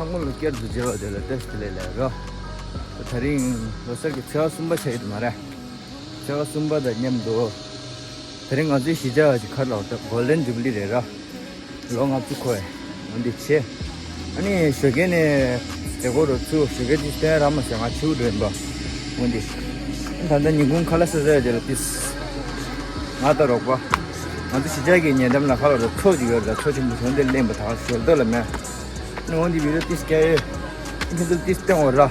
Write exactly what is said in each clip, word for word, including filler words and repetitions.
ཚང་མ་ལ་བསྐྱར་དུ་མཇལ་བ་དེ་ལ་བཀྲ་ཤིས་བདེ་ལེགས་ལབ་རོགས། དེ་རིང་ལོ་གསར་གྱི་ཚེས་པ་གསུམ་པ་ཆགས་ཀྱི་འདུག་མ་རེད། ཚེས་པ་གསུམ་པ་དང་མཉམ་དུ། དེ་རིང་ང་ཚོའི་གཞིས་ཆགས་ཀྱི་ཁ་ལོ་ད་གོལ་ཌན་ཇུ་བི་ལི་རེད་ར། ལོ་ལྔ་བཅུ་འཁོར་ཡ། འོན་ཏེ་ཆེ། ཨ་ནི་ཞོགས་ཀས་ནས་བདེ་སྐོར་རུ་ཚུར་ཞོགས་ཀས་ཅིག་སྟོན་ར་མ་ཟེར་ང་ཆིའུ་འགྲོ་ཡིན་པ། འོན་ཏེ། ད་ལྟ་ཉིན་གུང་ཁ་ལག་ཟ་ཟ་ཡ་དེ་ལ་ཏིས། ང་ད་རོགས་པ། ང་ཚོ་གཞིས་ཆགས་ཀྱི་ཉེ་འགྲམ་ལ་ཁ་ལོ་ར་མཚོ་ཅིག་ཡོད་ར། མཚོ་ཆེན་པོ་དོན་དེ་གླེན་པ་ད་ཞོར་ད་ལ་མེད། ཨ་ནི་འོན་ཏེ་བི་ཌི་ཡོ་ཏིས་སྐྱ་ཡོད། ཁྱེད་ཚོ་ཏིས་སྟོན་འོ་ར། ཡ།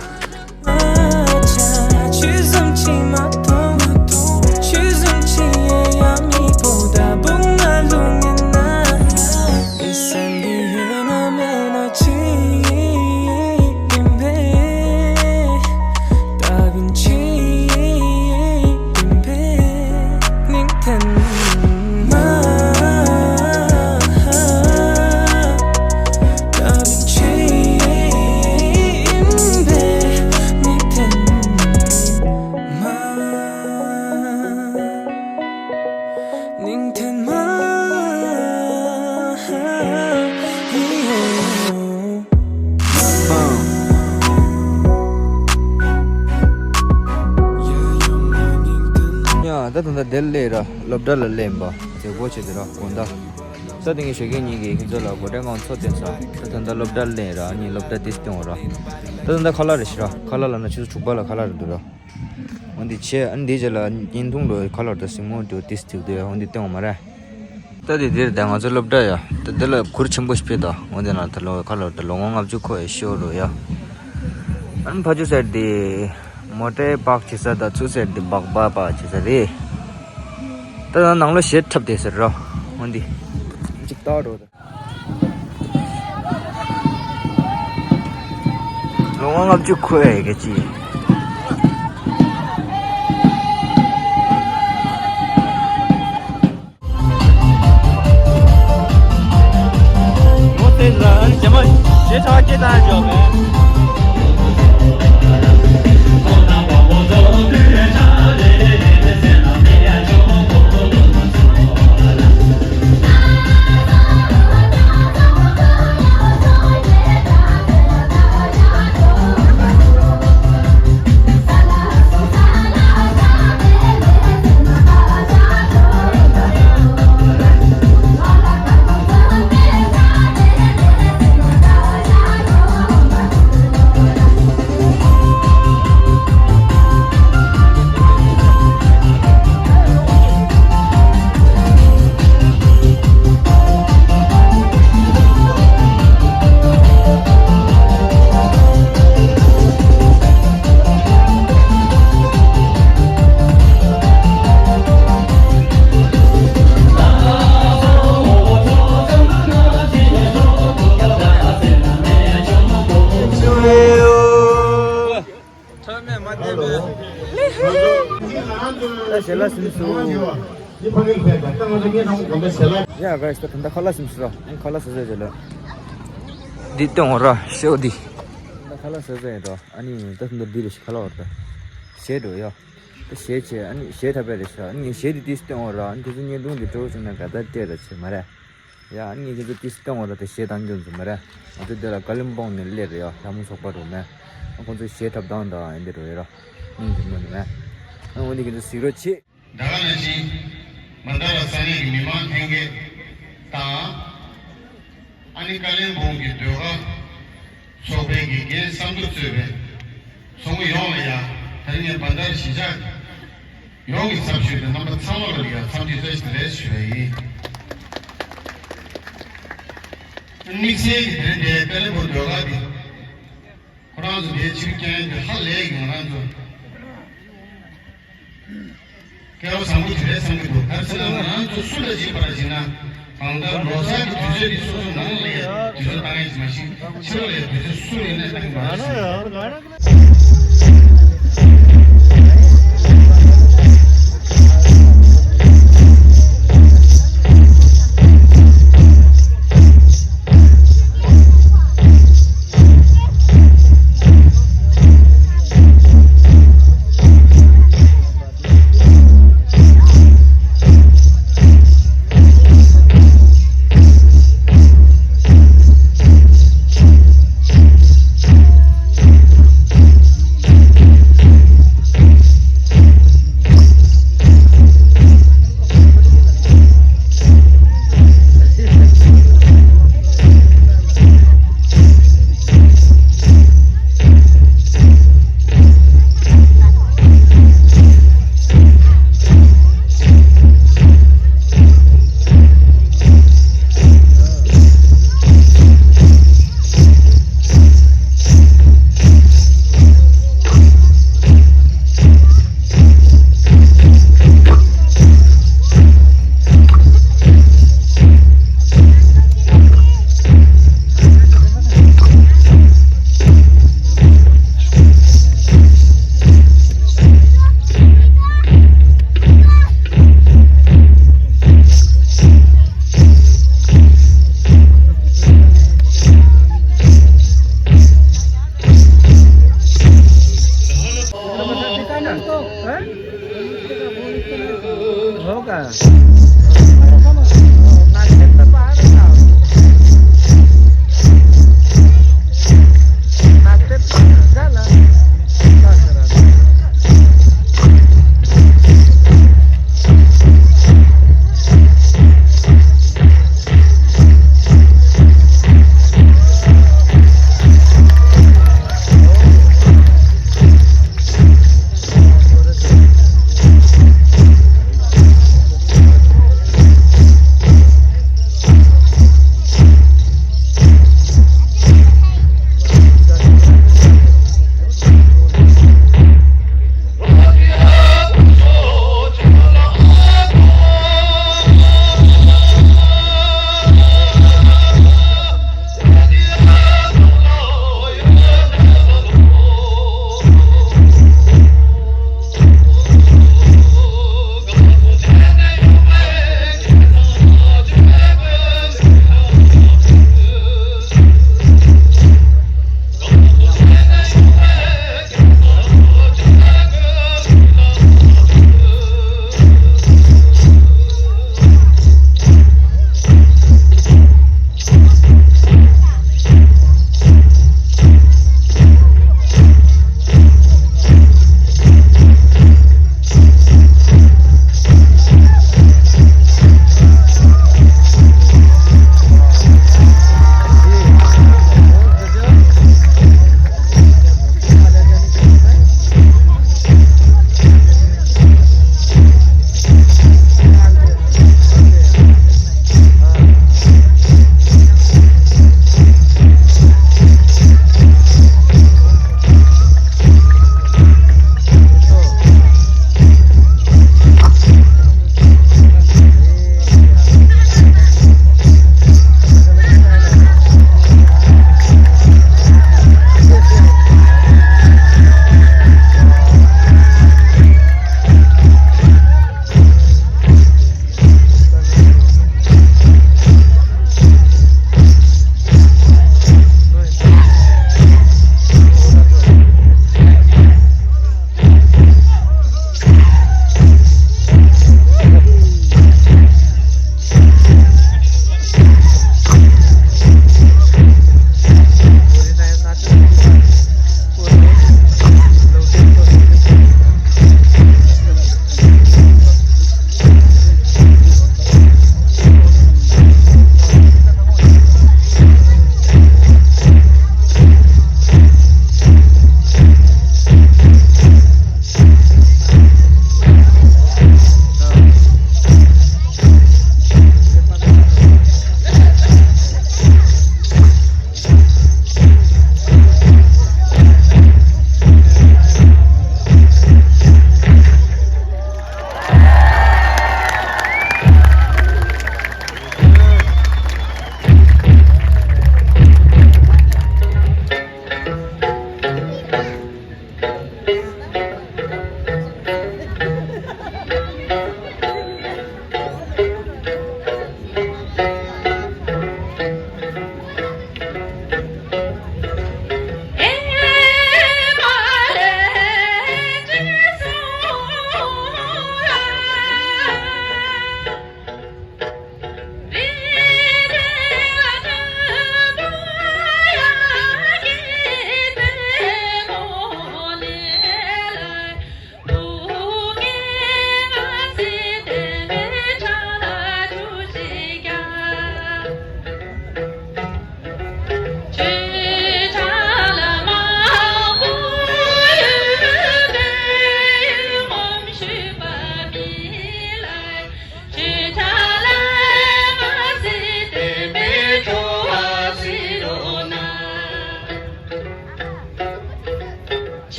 ད་ད་ལྟ་དེར་སླེབས་ར། སློབ་གྲྭ་ལ་སླེབས་པ་མཛད་སྒོ་བྱེད་དེ་ར་དགོང་དག་ས་དེ་ངས་ཞོགས་ཀས་ཉིན་གྱི་ཁྱེད་ཚོ་ལ་སྒོ་ཁྲལ་ཁང་མཚོ་བསྟན་ས། ད་ད་ལྟ་སློབ་གྲྭ་སླེབས་ར། ཨ་ནི་སློབ་གྲྭ་ཏིས་སྟོན་འོ་ར། ད་ད་ལྟ་ཁ་ལག་རེ་ཞིག་ར། ཁ་ལག་ལ་ན་ཆུ་ཚོད་དྲུག་པ་ལ་ཁ་ལག་རེ་འདུག་ར། འོན་ཏེ་ཆེ་ཨ་ནི་འདི་རྗེས་ལ་བརྙན་ཐུང་འགྲོ་ཁ་ལག་རེ་སིང་མོ་འགྲོ་ཏིས་ཐིག་འདུག་ཡ། འོན་ཏེ་སྟོན་འོ་མ་ར། ད་དེ་འདིར་ད་ང་ཚོ་སློབ་གྲྭ་ཡ། ད་འདི་ལ་གུར་ཆེན་པོ་ཞིག་ཕེབས་ད། འོན་ཏེ་ན་ད་ལོ་ཁ་ལོ་ད་ལོ་ངོ་ལྔ་བཅུ་འཁོར་ཡ་ཤོ་རུ་ཡ། ཨན་ཕ་ཆུ་ཟེར་དེ། མོ་ཊའི་པག་བྱེད་ས་དང་ཚུ་ཟེར་དེ་སྦག་སྦག་པག་བྱེད་ས་རེད། ད་ད་ནང་ལོ་ཞེ་འཁྲབ་དེ་ཟེར་རོ། འོན་ཏེ། གཅིག་ལྟ་རོ་ད། ལོ་ངོ་ལྔ་བཅུ་འཁོར་ཡ་གི་ཅི། ཐོན་མེད་མ་བསྡད་མེད། ད་ཞལ་ལག་ཟིན་སོང་། ཡ་ག་ད་ད་ཁ་ལག་ཟིན་སོང་། ཁ་ལག་ཟ་ཟ་ཅེ་ལ། འདི་སྟོན་འོ་ར་ཤོ་འདི། ད་ཁ་ལག་ཟ་ཟ་ཡིན་རོ། ཨ་ནི་ད་ད་འདི་རེ་ཞིག་ཁ་ལག་འོ་ར་ད། ཞེ་འགྲོ་ཡ། ད་ཞེ་བྱས་ཨ་ནི་ཞེ་ཐབ་པའི་རེ་ཤ། ཨ་ནི་ཞེ་འདི་ཏིས་སྟོན་འོ་ར། ཨ་ནི་ཁྱེད་ཚོ་བརྙན་ཐུང་འདི་སྤྲོ་བྱུང་ན་ག་ད་སྤྲད་ར་ཆེ་མ་རེད། ཡ། ཨ་ནི་ཁྱེད་ཚོ་ཏིས་སྟོན་འོ་ར་ད་ཞེ་བཏང་རྒྱུ་འཛུམ་མ་རེད། ང་ཚོ་འདི་ལ་ཀ་ལིམ་པོང་ནས་སླེབས་རེད་ཡ། ལྷ་མོ་ཚོགས་པ་རུ་མེད། ཨ་ཁོང་ཚོ་ཞེ་ཐབ་བཏང་དང་ཨེ་འདི་རུ་ཡོད་ར། སྙིང་རྗེ་མོ་ནི་མེད། ཨ་འོ་འདི་ཁྱེད་ཚོ་གཟིགས་རོགས་བྱེད། ད་ག་ནང་བཞིན་མ་འདྲ་བ་ས་གནས་ཀྱི་མི་མང་ལྷན་རྒྱས་དང་། ཨ་ནི་ཀ་ལིམ་པོང་གི་ཟློས་གར་ཚོགས་པའི་དགེ་རྒན་བསམ་གྲུབ་གཙོས་པའི་ཚོགས་མི་ཡོངས་ལ་ཡ། ད་རིང་ངས་བན་དར་གཞིས་ཆགས་ཡོངས་ཀྱི་ཚབ་ཞུས་ཏེ་རྣམ་པ་ཚང་མ་ལ་ཡ་འཚམས་འདྲི་བཀྲ་ཤིས་བདེ་ལེགས་ཞུ་བ་ཡིན། དམིགས་བསལ་གྱི་དེ་རིང་འདིར་ཀ་ལིམ་པོང་ཟློས་གར་འདི། ཁོ་རང་ཚོ་འདིར་ཕྱིར་སྐྱོད་ཀྱི་ཧ་ལས་ཀྱི་ང་རང་ཚོ་སྐལ་བ་བཟང་པོ་ཞིག་རེད་བསམ་གྱི་འདུག་ག་རེ་ཟེར་ན་ང་རང་ཚོ་སུ་ལ་བྱིན་པ་ར་བྱིན་ན་གང་ལྟར་ལོ་གསར་གྱི་དུས་ཚོད་འདི་སོ་སོ་ནང་ལ་ཡ་དུས་ཚོད་བཏང་ཡས་ཤིག་མ་གཞི་ཕྱི་ལོགས་ལ་ཡ་དུས་ཚོད་སུ་ལ་ཡིན་ན་བཏང་གི་མ་རེད།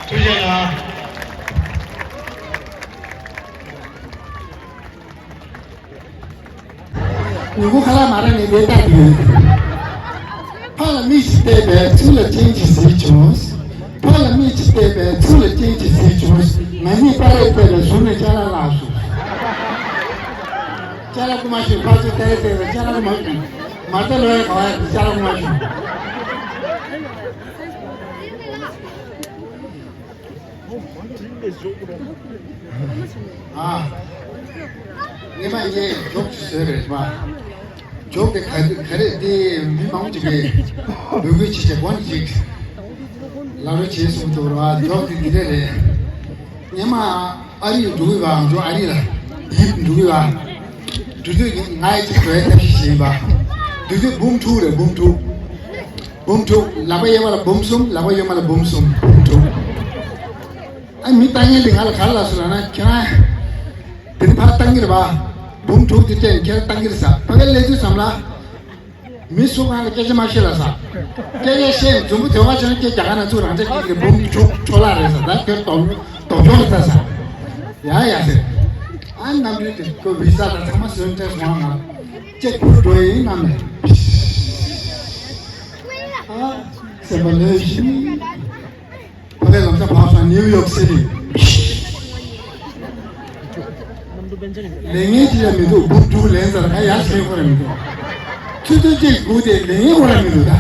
ཐུགས་རྗེ་གནང་། མྱུ་གུ་ཁ་ལག་མ་རག་ནས་བསྡད་ལྟ་དུས། ཕར་ལ་མིག་ཅིག་བལྟས་པས་ཚུར་ལ་སྤྱན་གཅིག་གཟིགས་བྱུང་། ཕར་ལ་མིག་ཅིག་བལྟས་པས་ཚུར་ལ་སྤྱན་གཅིག་གཟིགས་བྱུང་། ང་གཉིས་པར་རིས་བལྟས་པས་ཟུར་ནས་ཅ་ལག་བརླགས་སོང་། ཅ་ལག་རྐུ་མ་བྱུང་། ཕར་ཚུར་བལྟས་བལྟས་པས་ཅ་ལག་རྐུ་མ་བྱུང་། མ་རྩ་ལོས་ག་བ་ཡ་ཅ་ལག་རྐུ་མ་བྱུང་། ཨ། ངས་མ་ངས་ཇོག་ཅིག་བཟོས་རེད་པ། ཇོག་དེ་ག་ག་རེད་དེ་མི་མང་པོ་ཅིག་གིས་འབོད་སྐུལ་བྱེད་བྱེད་གོ་ནས་ཅིག་ལབ་རོགས་བྱེད་གསུངས་འདུག་ར། ཇོག་དེ་འདི་འདྲ་རེད། ངས་མ་ཨ་རི་འགྲོ་གི་བ། ང་ཚོ་ཨ་རི་ལ་ཡིབ་འགྲོ་གི་བ། འགྲོ་དུས་ང་ཡི་ཅིག་འགྲོ་ཡའི་ཐབས་ཤེས་བྱེད་ཡིན་པ། འགྲོ་དུས་འབུམ་དྲུག་རེད། འབུམ་དྲུག་འབུམ་དྲུག་ལག་པ་གཡས་མ་ལ་འབུམ་གསུམ། ལག་པ་གཡོན་མ་ལ་འབུམ་གསུམ། འབུམ་དྲུག་ཨ་མི་ལྟ་མཁན་དེ་ང་ལ་ག་རེ་ལབ་སོང་ལབ་ན། ཁྱེད་རང་དེ་རིང་ཕར་བཏང་གི་རེད་པ། འབུམ་དྲུག་དེ་སྤྲད་ནས་ཁྱེད་རང་བཏང་གི་རེད་ཟེར། ཕ་གིར་སླེབས་དུས་ཙམ་ལ། མི་སུ་གང་ལ་སྐད་ཆ་མ་བཤད་ལབ་ཟེར། སྐད་ཆ་བཤད་ནས་འཛུམ་པོ་དོད་པ་བྱས་ན་ཁྱེད་རྒྱ་གར་ནང་ཚུར་རང་ཅག་གི་འབུམ་དྲུག་འཕྲོ་བརླག་རེད་ཟེར། ད་ཁྱོད་སྡུག་སྡུག་སྦྱོང་རེད་ད་ཟེར། ཡ་ཡ་ཟེར། ཨ་གནམ་གྲུ་དེ་ཁོ་བི་ས་དང་ཚང་མ་བཟོས་འདྲ་སོང་ང་། ཅེག་ཕུལ་འགྲོ་ཡིན་གནམ་ནས། ཨ་སེམས་པ་ལོས་ཤི། ཕ་གིའི་ལམ་སང་བབས་སོང་། ནིའུ་ཡོག་སི་ཊི། ལས་ངན་ཅི་ཡང་མི་འདུག་འབུམ་དྲུག་ལེན་ཚར། ང་ཡར་སླེབས་ཁོ་ར་མི་འདུག་ཆུ་ཚོད་གཅིག་སྒུག་སྟེ་ལས་ངན་ཁོ་ར་མི་འདུག་ད་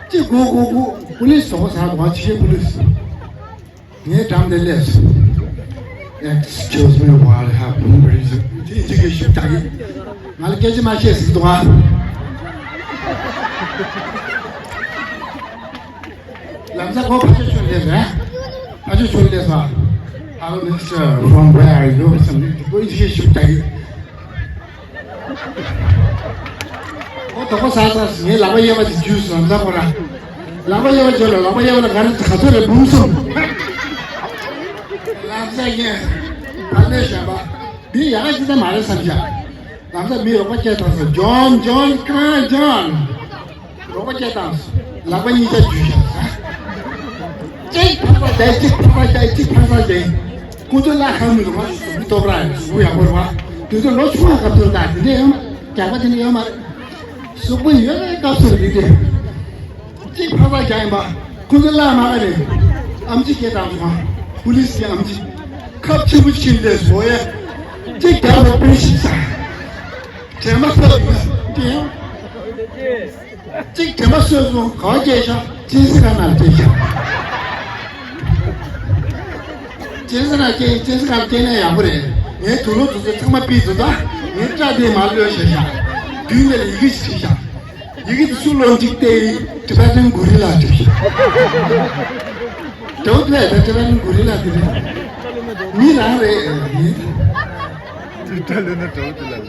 གཅིག་སྒུག་སྒུག་སྒུག་པུ་ལིས་ཟོག་པོ་ཟ་དགོས་ཕྱི་རྒྱལ་པུ་ལིས། ངའི་འགྲམ་དེ་སླེབས་སོང་། Excuse me while I have conversation. ཅི་ཅི་གི་ཞིབ་ལྟ་གི། ང་ལ་སྐད་ཆ་མ་བཤད་ཟིག་འདུག་ཨ། ལམ་སང་ཁོ་ཕ་ཆོས་ཆོས་སླེབས་རེད། ཕ་ཆོས་ཆོས་སླེབས་སོང་། Hello, mister, from where are you? ཁོ་ཅི་གི་ཞིབ་ལྟ་གི། ཁོ་དོགས་པ་ཟ་ཚར་སོང་། ངའི་ལག་པ་གཡས་པ་དེ་འཇུས་སོང་ལམ་སང་ཁོ་ར། ལག་པ་གཡས་པ་འཇུས་ལ། ལག་པ་གཡས་པ་ལ་ག་རེ་ག་ཚོད་རེད། འབུམ་གསུམ། ལམ་སང་ངས་ཕར་སླེབས་བཞག་པ། འདི་ཡག་ག་ཅི་ཙམ་མ་རེད་བསམ་བཞག་ལམ་སང་མི་རོགས་པ་སྐད་བཏང་སོང་། John, John, come on, John. རོགས་པ་སྐད་བཏང་སོང་། ལག་པ་གཉིས་ཆ་འཇུས་བཞག་ཟེར། གཅིག་ཕར་ཚུར་བྱས། གཅིག་ཕར་ཚུར་བྱས། གཅིག་ཕར་ཚུར་བྱས། ཁོ་ཚོ་བརླག་གང་མི་འདུག་ང་ཚོ་གཟུགས་པོ་སྟོབས་ར་ཡིན། གཟུགས་པོ་ཡག་པོ་རེད་པ། དེ་ཚོ་ལོ་ཆུང་བ་སྐབས་ཚོད་ད་དེ་འདྲ་ཡོད་མ་རེད། རྒྱགས་པ་དེ་འདྲ་ཡོད་མ་རེད། གཟུགས་པོ་ཡོད་པའི་སྐབས་སུ་རེད་དེ། གཅིག་ཕར་ཚུར་རྒྱག་ཡིན་པ། ཁོ་ཚོ་བརླག་མ་ག་རེད། ཨམ་ཆི་སྐད་བཏང་སོང་། པུ་ལིས་ཀྱི་ཨམ་ཆི། ཁབ་ཆེན་པོ་ཕྱིན་ཏེ་བཟོ་ཡ། གཅིག་རྒྱབ་ལ་པུ་ལིས་ཤིག་ཚ། དྲན་པ་ཐོབ་ཡིན་ན་དེ་ཡང་། གཅིག་དྲན་པ་གསོས་སོང་། ག་བ་སྐྱེས་ཤག་སྤྱན་གཟིགས་ཁང་ནང་སྐྱེས་ཤག་སྤྱན་གཟིགས་ནང་སྐྱེས། སྤྱན་གཟིགས་ཁང་སྐྱེས་ན་ཡག་པོ་རེད། ངའི་དུག་ལོག་དུག་རྫས་ཚང་མ་ཕུད་འདུག་ད་ངའི་སྐྲ་དེ་མར་གློད་བྱས་ཤག་མདུན་དེ་ལ་ཡི་གེ་ཞིག་བྲིས་ཤག་ཡི་གེ་དེ་སུ་ལོག་འཇིག་སྟེ། Tibetan gorilla བྲིས་ཤག་འདྲ་བོ་དེ་ལ་ད་Tibetan gorilla དེ་རེད། མི་རང་རེད། ཡིན། དེ་འདྲ་ལོས་ན་འདྲ་བོ་དེ་ལ་ལ།